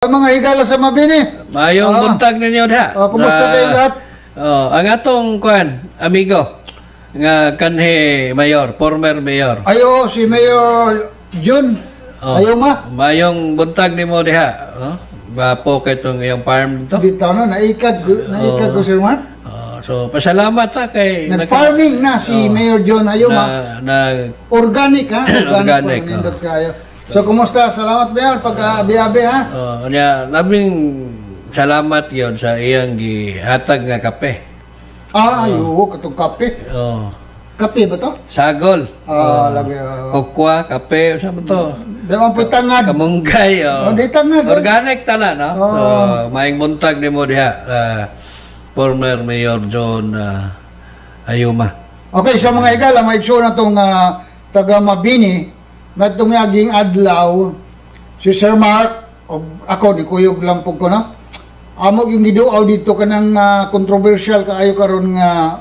Mga higala sa Mabini. Mayong buntag ninyo diha. Oh, kumusta kayo lahat? Oh, ang atong kuan, amigo nga kanhi mayor, former mayor. Ayo, si Mayor Jun. Oh, Ayo ma. Mayong buntag nimo diha, no? Gwapo kay tong iyong farm dito. Dito no, naikad ko, Sir Mark. Oh, so pasalamat ta kay Nag-farming na si Mayor John Ayuma. Na Organic ha, organic, Organic, po, nindot kayo. So kumusta? Salamat, Mayor, pag abi-abi ha. Oh, nya labing salamat yon sa iyang gihatag nga kape. Ah, ayo, katong kape. Oh, Kape ba to? Sagol. Ah, lagi. Ah. Kokwa, kape, sa ba to? Di man po tangad. Kamunggay, oh. Oh, di tangad, oh. Organic tala, no? Oo. So, maayong buntag nimo diha, former Mayor John Ayuma. Okay, so mga higala, may na itong taga Mabini na tumiyaging adlaw si Sir Mark o ako ni kuyog lang po ko, no. Amo yung giduaw dito kanang controversial kaayo karon nga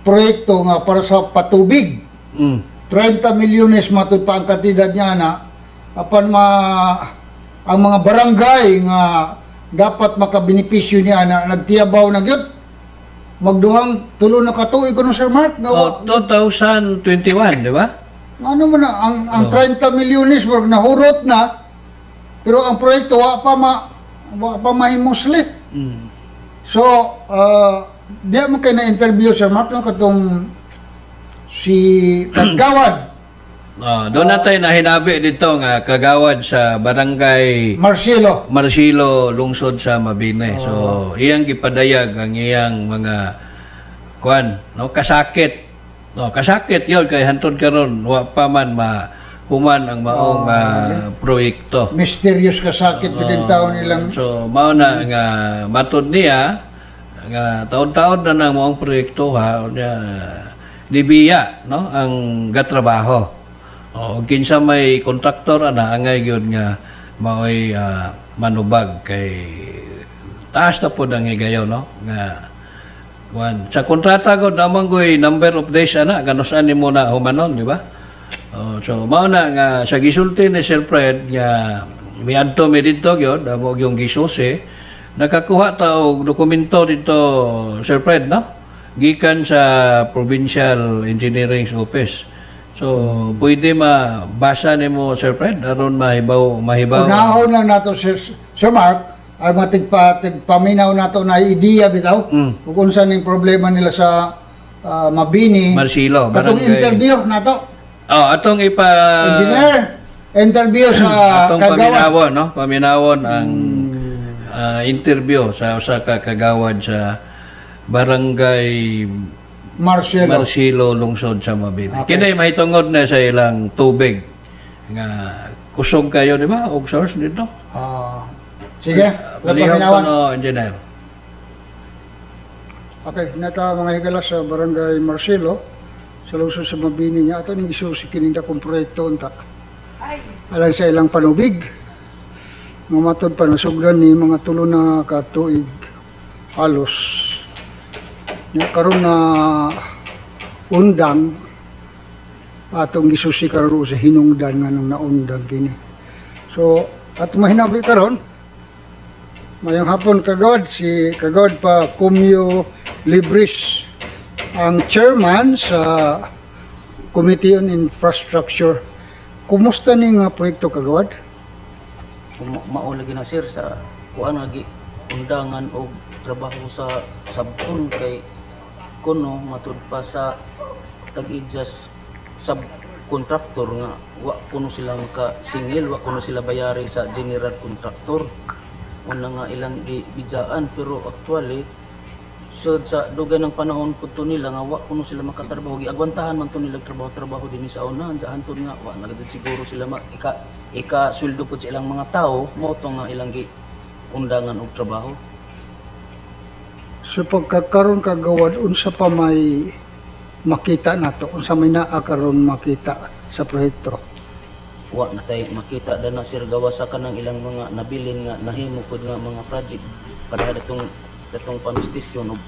proyekto nga para sa patubig. 30 milyones matud pa ang kantidad niya na apan ma ang mga barangay nga dapat makabenepisyo niya na nagtiyabaw na gyud magduhang tulo na katuig kuno, Sir Mark, nga Oh, 2021, di ba? Ano man na, ang 30 milyones work nahurot na, pero ang proyekto wa pa mahimusli. So, di mo kay na interview, Sir Mark, no, katong si Kagawad Oh, doon natin nahinabi dito nga kagawad sa Barangay Marcelo. Marcelo, lungsod sa Mabini. So, iyang gipadayag ang iyang mga kuan, no, kasakit. No, kasakit 'yon kay hantod karon wa pa man ma human ang maong proyekto. Mysterious kasakit oh, din taon nilang So, mao na nga matod niya nga taon-taon na nang maong proyekto ha, unya nibiya, no, ang gatrabaho. O kinsa may kontraktor ana angay gyud nga maoy manubag kay taas na pod ang higayon, no, nga kuan sa kontrata ko naman ko'y number of days ana ganos nimo na humanon, di ba? Oh, so mao na nga sa gisulti ni Sir Fred nga miadto mi didto gyud amo yung gisusi, nakakuha ta og dokumento dito, Sir Fred, no, gikan sa Provincial Engineering Office. So pwede mabasa nimo, Sir Fred, aron mahibaw mahibaw. Unahon lang nato, Sir Mark, ay matigpa tigpaminaw nato na ideya bitaw kung unsa ning problema nila sa Mabini. Marcelo, Katong barangay. interview nato. Oh, atong ipa Engineer, interview sa atong Kagawad. Paminawon, no, paminawon ang interview sa usa ka kagawad sa Barangay Marcelo. Marcelo, lungsod sa Mabini. Kini mahitungod na sa ilang tubig nga kusog kayo, di ba? Og source dito. Ah, sige, Palihog ko paminawan. no, engineer. Okay, nata mga higala sa Barangay Marcelo, sa lungsod sa Mabini niya, ato ning isusi kining dakong proyekto unta. Alang sa ilang panubig. Nga matod pa nasugdan ni mga tulo na katuig halos. Nya karon na undang atong gisusi karon sa hinungdan nga nung naundang kini. So, at mahinabi karon. Mayong hapon, Kagod, si Kagod pa Kumyo Libris, ang chairman sa Committee on Infrastructure. Kumusta ni nga proyekto, Kagawad? Mao lagi na, sir, sa kuan nga gi undangan og trabaho sa sabton kay kuno matud pa sa tag-ijas subcontractor nga wa kuno sila maka singil, wa kuno sila bayari sa general contractor una nga ilang gibidjaan. Pero actually, so sa dugay ng panahon pud to nila nga wa kuno sila makatrabaho, giagwantahan man to nila trabaho-trabaho dinhi sa una hantod nga wa na gid siguro sila ma, ika ika sweldo pud sa ilang mga tao mao to nga ilang gi undangan og trabaho. So pagkakaroon, Kagawad, unsa pa may makita nato, unsa may naa karon makita sa proyekto? Wa na tay makita na, sir, gawa sa kanang ilang mga nabilin nga nahimo pud nga mga project kada datong datong pump station og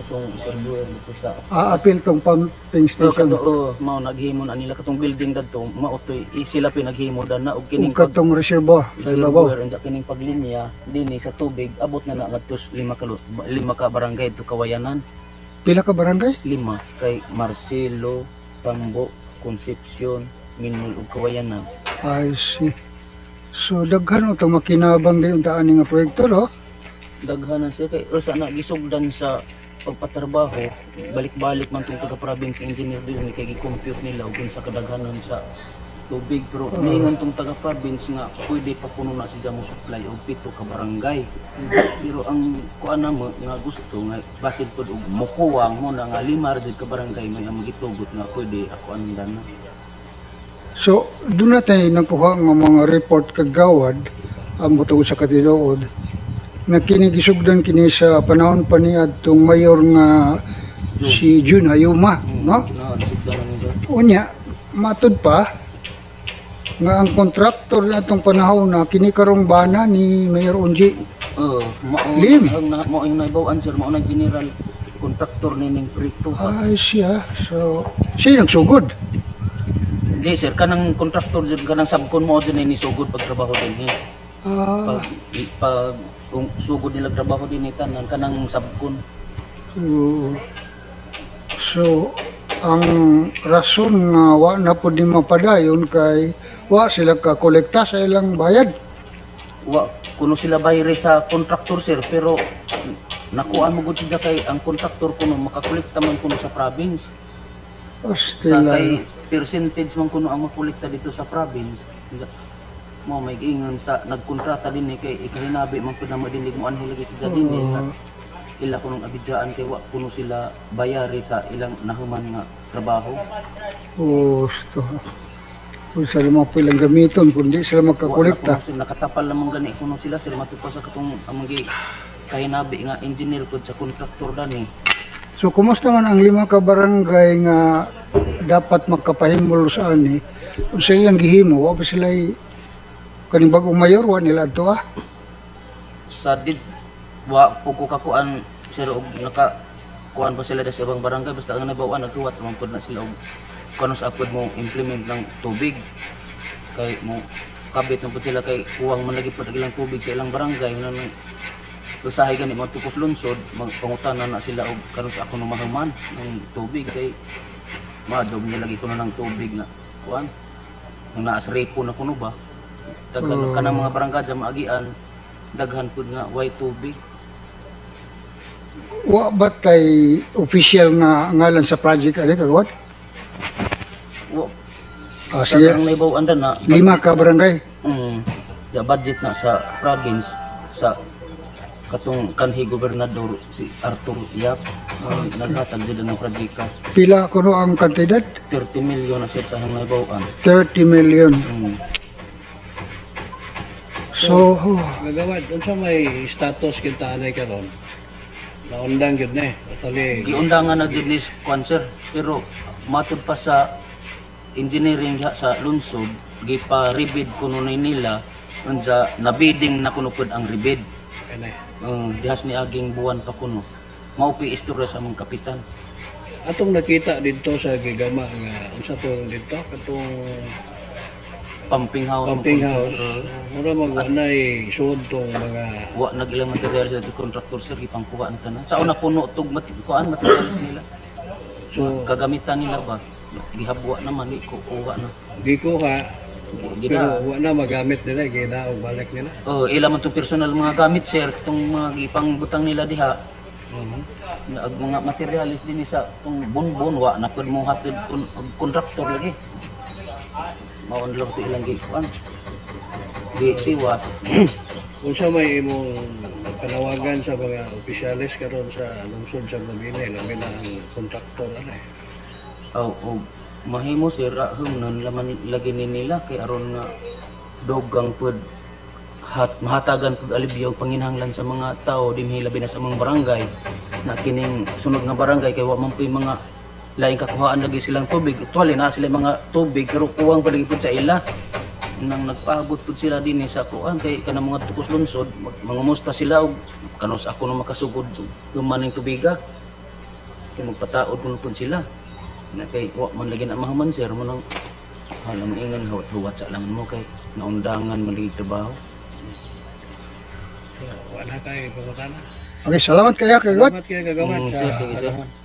Katong reservoir dito sa Aapil tong pumping Pero station. kato, oh, mao naghimo na nila katong building dadto, mao toy sila pinaghimo dan na og kining Ug katong reservoir sa ibabaw. Reservoir unsa kining paglinya dinhi sa tubig, abot na na ngadto sa lima ka barangay to Kawayanan. Pila ka barangay? Lima kay Marcelo, Tambo, Concepcion, Minul ug Kawayanan. I see. So daghan og makinabang din unta ani nga proyekto, no? Daghan na siya kay usa na gisugdan sa pagpatrabaho, balik-balik man tong taga province engineer din kay gi-compute nila ug unsa kadaghanon sa tubig, pero niingon tong taga province nga pwede pa kuno na siya mo supply og pito ka barangay, pero ang kuan namo nga gusto nga basin pod og mukuwang mo na nga lima ra jud ka barangay may ang gitugot nga pwede ako ang dana. So doon natin nakuha nga mga report kagawad ang tungod sa katinuod nga kini gisugdan kini sa panahon pa ni adtong mayor nga si June Ayuma, no? Na nasugdan na niya. Unya, matud pa nga ang kontraktor na atong panahon na kini karong bana ni Mayor Unji. Oh, mao Lim. ang na, mao ang naibaw-an, sir, mao na general contractor nining proyekto. Ay siya. So, siya nagsugod. Hindi sir, kanang contractor jud, kanang subcon mo jud ni sugod pagtrabaho dinhi. Ah, Pag kung sugod nila trabaho dinhi tanan kanang subcon. So, ang rason nga wa na pud ni mapadayon kay wa sila ka kolekta sa ilang bayad. Wa kuno sila bayre sa contractor, sir, pero nakuan mo gud siya kay ang contractor kuno makakolekta man kuno sa province. Sa Ostila. kay percentage man kuno ang makolekta dito sa province. Mo may giingon sa nagkontrata dinhi kay ikahinabi man pud na madinig mo anhi lagi sila dinhi at ila kunong abidyaan kay wa kuno sila bayari sa ilang nahuman nga trabaho. Gusto. Kung sila mo ilang gamiton, kundi sila Wa na makakolekta. kuno sila, nakatapal lamang gani kuno sila sila matupa sa katong among gi kahinabi nga engineer pud sa contractor dani. So, kumusta man ang lima ka barangay nga dapat makapahimol sa ani? Unsa ilang gihimo, wa pa sila kaning bagong mayor, wa nila adto ah. Sa did wa po ko kakuan sir og naka kuan pa sila sa ibang barangay, basta ang nabawan naghuwat man pud na sila og kuno sa apod mo implement ng tubig kay mo kabit na pud sila kay kuwang man lagi pud ang ilang tubig sa ilang barangay na nang usahay gani mo tukos lungsod magpangutana na sila og karon sa ako no mahuman ng tubig kay madob niya lagi kuno ng tubig nga kuan nang naas repo na kuno ba daghan kanang mga barangay dyan maagian daghan pud nga way tubig. Wa ba tay official nga ngalan sa project ani kagawad? Wa. Ah, Sa sige. ang naibaw-an na Lima ka barangay. The budget na sa province sa katong kanhi gobernador si Arthur Yap okay. Naghatag jud ng proyekto. Pila kuno ang kantidad? 30 million na sir sa ang naibaw-an. 30 million. So, oh, Gagawad, unsa may status kita anay karon? Naundang gyud ni. Atali Giundangan na jud ni kwan sir, pero matud pa sa engineering diha sa lungsod gipa rebid kuno ni nila unsa nabiding na kuno pud ang rebid. Kani. Dihas ni aging buwan pa kuno mao pi istorya sa among kapitan. Atong nakita didto sa gigama nga unsa to didto katong Pumping house. Pumping house. Mura mag wanay suod tong mga Wa nag ilang materials sa contractor sir, gipangkuha na tanan sa una puno tug kuan materials nila. So kagamitan nila ba gihabwa naman di ko kuha na. Gikuha Gina pero wa na magamit nila, ginaog balik nila. Oh, ila man tong personal mga gamit sir, tong mga gipangbutang nila diha. Na ag mga materialis dinhi sa tong bonbon wa na pud mo hatid og contractor lagi. Mao na lang to ilang gikuan. Di tiwas. Unsa may imong panawagan sa mga opisyales karon sa lungsod sa Mabini, labi na ang kontraktor ani? Aw, og mahimo sir, humnon laman lagi ni nila kay aron nga dogang pud hat mahatagan pud alibyo panginahanglan sa mga tao dinhi labi na sa mga barangay na kining sunod nga barangay kay wa man puy mga laing kakuhaan lagi silang tubig. Actually na sila mga tubig pero kuwang pa lagi pud sa ila nang nagpaabot pud sila dinhi sa kuan kay kanang mga tukos lungsod mangumusta sila og kanos ako no makasugod human ning tubiga. Kay magpataod kuno pud sila. Na kay wa man lagi na mahuman, sir, mo nang hala mo ingon huwat-huwat sa lang mo kay naundangan man lagi trabaho. Wala kay pangutana. Okay, salamat kaya kagawad. Salamat kay kagawad Sir, sige, sir. panahon.